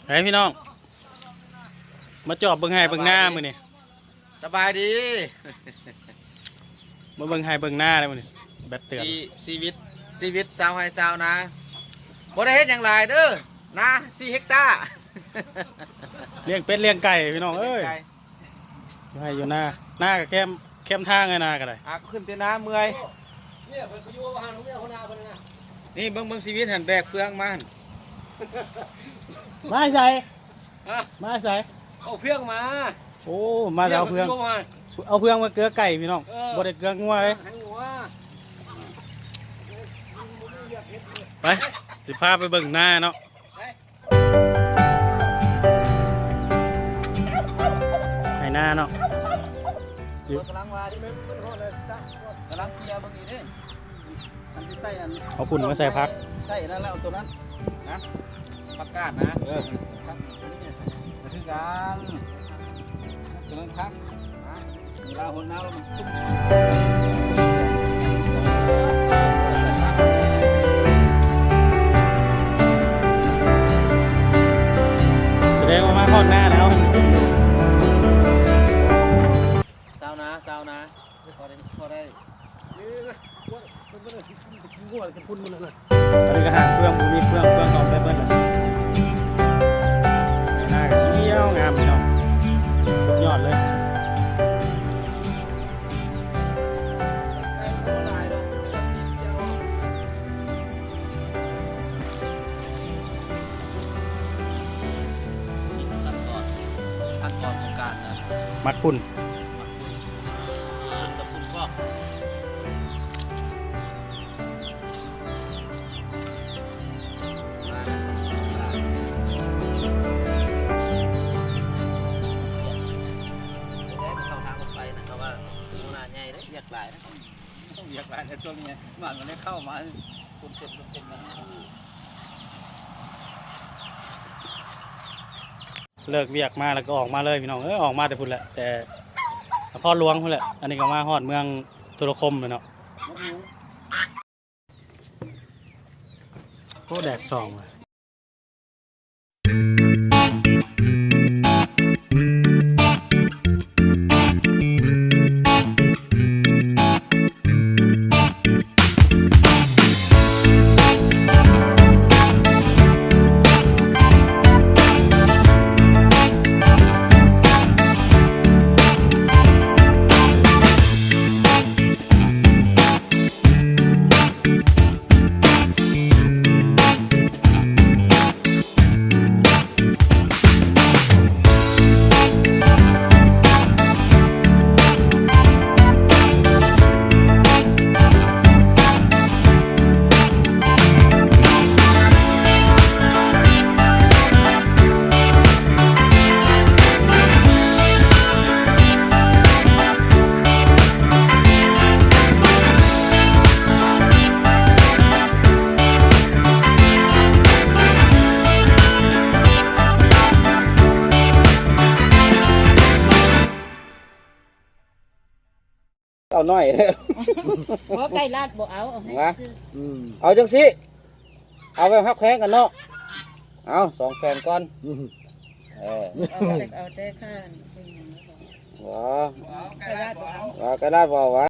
ໄປພີ່ນ້ອງ ມາຈອບເບິ່ງໄຮ່ເບິ່ງນາມື້ນີ້ ສະບາຍດີ ມາເບິ່ງໄຮ່ເບິ່ງນາເດ້ມື້ນີ້ ແບັດເຕືອນ ຊີ ຊີວິດ ຊີວິດຊາວໄຮ່ຊາວນາ ບໍ່ໄດ້ເຮັດຫຍັງຫຼາຍເດີ ນາສີ່ເຮັກຕາ ລ້ຽງເປັດລ້ຽງໄກ່ພີ່ນ້ອງເອີຍ ລ້ຽງໄກ່ ຢູ່ໄຮ່ຢູ່ນາ ນາກໍແຄມ ແຄມທາງ ນາກໍໄດ້ ອາ ຂຶ້ນແຕ່ນາເມື່ອຍ ນີ້ເບິ່ງ ເບິ່ງຊີວິດຫັ້ນ ແບກເຟືອງມາຫັ້ນ ມາໃສ? ຮະ? ມາໃສ? ເອົາເຟືອງມາ ໂອ້ ມາແຕ່ເອົາເຟືອງ ເອົາເຟືອງມາເກືອໄກ່ພີ່ນ້ອງ ເອີ ບໍ່ໄດ້ເກືອງົວເດ້ ໃຫ້ງົວ ໄປ ຊິພາໄປເບິ່ງນາເນາະ ໄປ ໄຮ່ນາເນາະ ຢູ່ ກຳລັງວ່ານີ້ແມ່ນ ກຳລັງເຄຍເບິ່ງນີ້ເດ້ ອັນທີ່ໃສ່ອັນ ເອົາຝຸ່ນມາໃສ່ຜັກ ໃສ່ນັ້ນແລ້ວ ເອົາຕົວນັ້ນນະ ຜັກກາດນະ ເອີ ຄັກ ຄືກັນ ຕົວນັ້ນຄັກນະ ເວລາຫົນນ້ຳແລ້ວມັນຊຸ່ມ ສະແດງວ່າມາຮອດນາແລ້ວ ຊາວນາ ຊາວນາ ພໍໄດ້ ພໍໄດ້ ອັນນີ້ກໍຫາງເຟືອງ ບໍ່ມີເຟືອງ ເຟືອງເອົາໄປເບິດແລ້ວ ນາກໍຂຽວງາມພີ່ນ້ອງ ສຸດຍອດເລີຍ ຂັ້ນຕອນ ຂັ້ນຕອນຂອງການນະ ໝັກຝຸ່ນ ເລີກວຽກມາແລ້ວກໍອອກມາເລີຍພີ່ນ້ອງເອີຍ ອອກມາແຕ່ພຸ້ນແຫຼະ ແຕ່ນະຄອນຫຼວງພຸ້ນແຫຼະ ອັນນີ້ກໍມາຮອດເມືອງທຸລະຄົມແລ້ວເນາະ ໂອ້ ແດດສ່ອງ. ເອົາໜ້ອຍ ບໍ່ ໄກ່ລາດບໍ່ເອົາ ເອົາໃຫ້ ຫວາ ອືມ ເອົາຈັ່ງຊີ້ ເອົາແບບຮັກແພງກັນເນາະ ເອົາ ສອງແສນກ່ອນ ອືມ ເອີ ເອົາແຕ່ ເອົາແຕ່ຄ່າ ບໍ່ ໄກ່ລາດບໍ່ເອົາ ເອົາ ໄກ່ລາດບໍ່ເອົາຫວາ